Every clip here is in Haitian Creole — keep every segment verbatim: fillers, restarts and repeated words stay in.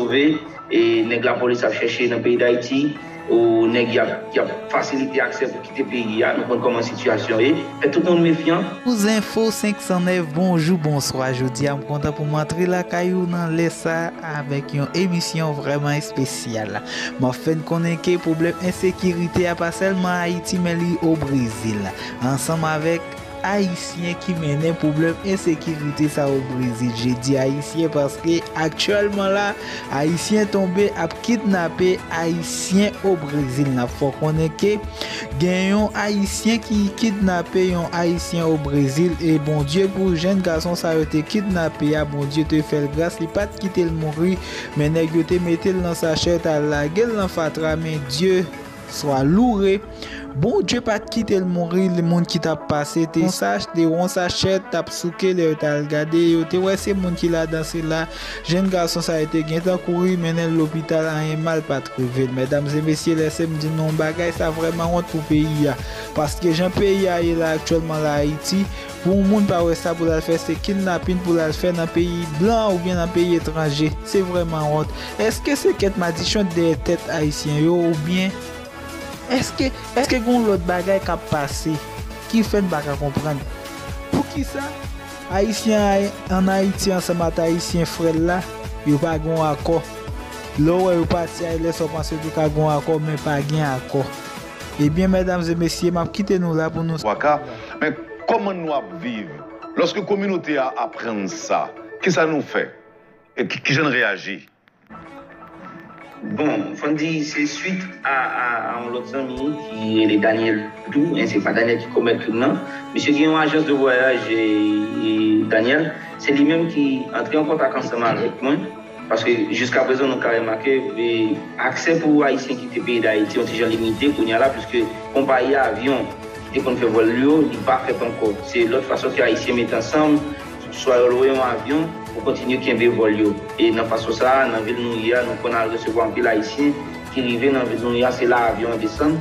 sove, e nèg lapolis ap chèche nan peyi Dayiti, ou nèg y ap, y ap fasilite aksè pou kite peyi a. Nou konn kòman sitiyasyon ye. Fè tout moun mefyan. Pou Zenfo senk san nèf, bonjou, bonswa. Jodi a, m kontan pou m antre lakay ou nan lè sa avèk yon emisyon vrèman espesyal. M ap fè n konnen ke pwoblèm ensekirite a pa sèlman Ayiti, men li o Brezil. Ansanm avèk Ayisyen ki mennen pwoblèm ensekirite sa o Brezil. Je di Ayisyen paske aktyèlman la, Ayisyen tonbe ap kidnape Ayisyen o Brezil. N ap fè w konnen ke gen yon Ayisyen ki kidnape yon Ayisyen o Brezil, e Bondye pou jèn gason sa yo te kidnape a, Bondye te fè l gras, li pa t kite l mouri, men nèg yo te mete l nan sachèt, al lage l nan fatra, men Dye swa loure. Bondye pa t kite l mouri, li moun ki t ap pase te yon sach-, te yon sachèt t ap souke, lè yo t al gade, yo te wè se moun ki ladan sila. Jèn gason sa yo te gentan kouri mennen l lopital, anyen mal pa t rive l. Medam e mesye, lèse m di nou yon bagay, sa vrèman wont pou peyi a. Paske jan peyi a ye la aktyèlman la Ayiti, pou yon moun pa wè sa pou l al fè, se kidnapin pou l al fè nan peyi blan oubyen nan peyi etranje. Se vrèman wont. Èske se kèk madichon dèyè tèt ayisyen yo oubyen èske, èske gen yon lòt bagay k ap pase ki fè n pa ka konprann? Poukisa Ayisyen ay-, ann Ayiti ansanm ak Ayisyen frè l la, yo pa gen yon akò? Lè w wè yo pati a, lè sa w panse yo te ka gen yon akò, men pa gen akò. Ebyen, medam e mesye, m ap kite nou la pou nou. Waka, men kòman nou ap viv? Lòske kominote a aprann sa, kisa nou fè? E ki, kijan n reyaji? Bon, fò n di se swit a, a, a yon lòt zanmi ki rele Daniel tou, e se pa Daniel ki komèt krim nan. Misye gen yon ajans de vwayaj, e, e Daniel, se li menm ki antre an kontak ansanm avèk mwen, paske jiskaprezan nou ka remake, e, aksè pou Ayisyen kite peyi Dayiti yon ti jan limite kounye a la, piske konpayi avyon ki te konn fè vòl yo, li pa fèt ankò. Se lòt fason ke Ayisyen mete ansanm, swa yo lwe yon avyon pou kontinye kenbe vòl yo. E nan fason sa a, nan vil nou ye a, nou konn al resevwa anpil Ayisyen ki rive nan vil nou ye a, se la avyon an desann.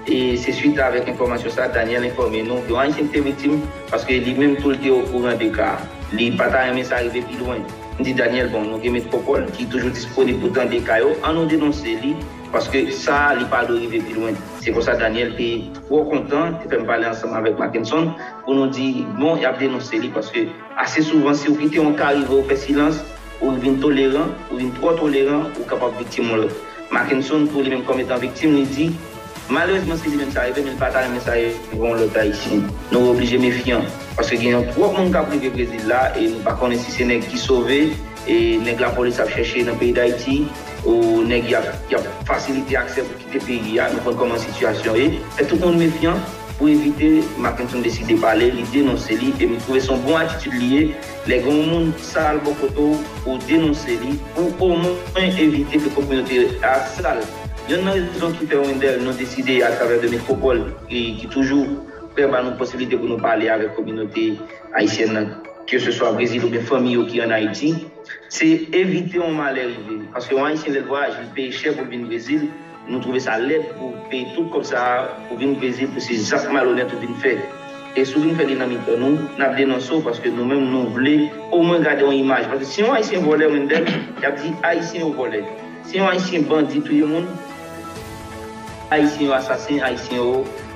E se swit avèk enfòmasyon sa a, Daniel enfòme nou ke yon Ayisyen ki te viktim, paske li menm tou li te okouran de ka a. Li pa ta renmen sa rive pi lwen. M di Daniel, bon, nou gen Metropole ki toujou disponib pou tande ka yo, an nou denonse li, paske sa a, li pa dwe rive pi lwen. Se konsa Daniel te twò kontan, te fè m pale ansanm avèk Mackenson, pou nou di, bon, y ap denonse li, paske ase souvan, si w kite yon ka rive, ou fè silans, ou vin toleran, ou vin twò toleran, ou kapab viktim yon lòt. Mackenson, tou li menm kòm etan viktim, li di, malerezman, se li menm sa rive, men li pa ta renmen sa rive yon lòt Ayisyen. Nou oblije mefyan, paske gen yon twòp moun k ap rive Brezil la, e nou pa konnen si se nèg ki sove, e nèg lapolis ap chèche nan peyi Dayiti, ou nèg y ap, y ap fasilite aksè pou kite peyi a, nou konn kòman sitiyasyon ye. Fè tout moun mefyan pou evite Mackenson deside pale, li denonse li, e m twouve se yon bon atitid li ye. Lè gen yon moun sal bò kote w, ou denonse li, pou omwen evite ke kominote a sal. Yonn nan rezon ki fè Wendell nou deside atravè de Metropole, ki, ki toujou prè ba nou posiblite pou nou pale avèk kominote ayisyèn nan, keseswa Brezil oubyen fanmi yo ki ann Ayiti, se evite yon malè rive. Paske yon Ayisyen, lè l vwayaje, li peye chè pou l vin Brezil. Nou twouve sa lèd pou peye tout kòb sa a, pou vin Brezil, pou se zak malonèt ou vin fè. E si w vin fè li nan mitan nou, n ap denonse w, paske nou menm, nou vle omwen gade yon imaj. Paske si yon Ayisyen vòlè, Wendell, y ap di Ayisyen yo vòlè. Si yon Ayisyen bandi touye moun, Ayisyen yo asasen, Ayisyen yo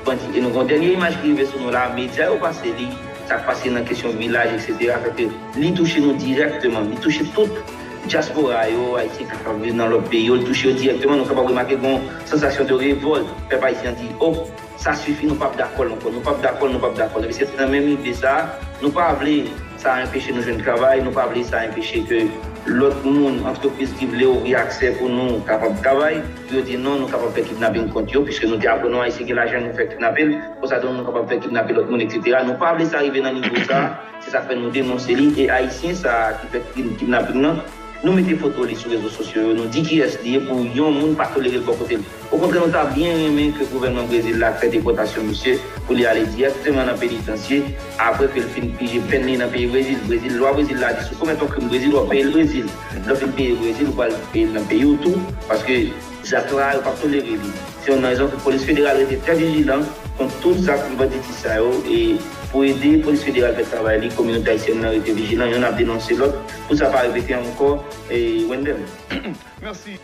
bandi. E nou gen yon dènye imaj ki rive sou nou la, medya yo pase li, sa k pase nan kesyon vilaj, etsetera. Fè ke li touche nou dirèkteman, li touche tout dyaspora yo, Ayisyen k ap viv nan lòt peyi yo, li touche yo dirèkteman. Nou kapab remake gen yon sansasyon de revòlt. Pèp ayisyen an di, o, sa sifi, nou p ap dakò l ankò, nou p ap dakò l, nou p ap dakò l. Epi se nan menm ide sa a, nou pa vle sa enpeche nou jwenn travay, nou pa vle sa enpeche ke lòt moun, antrepriz ki vle ouvri aksè pou nou kapab travay, pou yo di non, nou kapab fè kidnaping kont yo, piske nou te aprann yon Ayisyen gen lajan, nou fè kidnape l, konsa tou nou kapab fè kidnape lòt moun, etsetera. Nou pa vle sa rive nan nivo sa a, se sa k fè nou denonse li, e Ayisyen sa a ki fè krim kidnaping nan, nou mete foto li sou rezo sosyo yo, nou di kiyès li ye pou yon moun pa tolere l bò kote l. Okontrè, nou ta byen renmen ke gouvènman Brezil la fè depòtasyon misye pou li ale dirèkteman nan penitansye, apre ke l fin pije pèn li nan peyi Brezil. Brezil, lwa Brezil la di, si w komèt yon krim Brezil, w ap peye l Brezil. Lè w fin peye Brezil, ou pral peye l nan peyi w tou, paske zak la, yo p ap tolere li. Se youn nan rezon ke polis federal rete trè vijilan kont tout zak banditis sa yo, e pou ede polis federal fè travay li, kominote ayisyèn nan rete vijilan, yonn ap denonse lòt, pou sa pa repete ankò, e Mendel. Mèsi.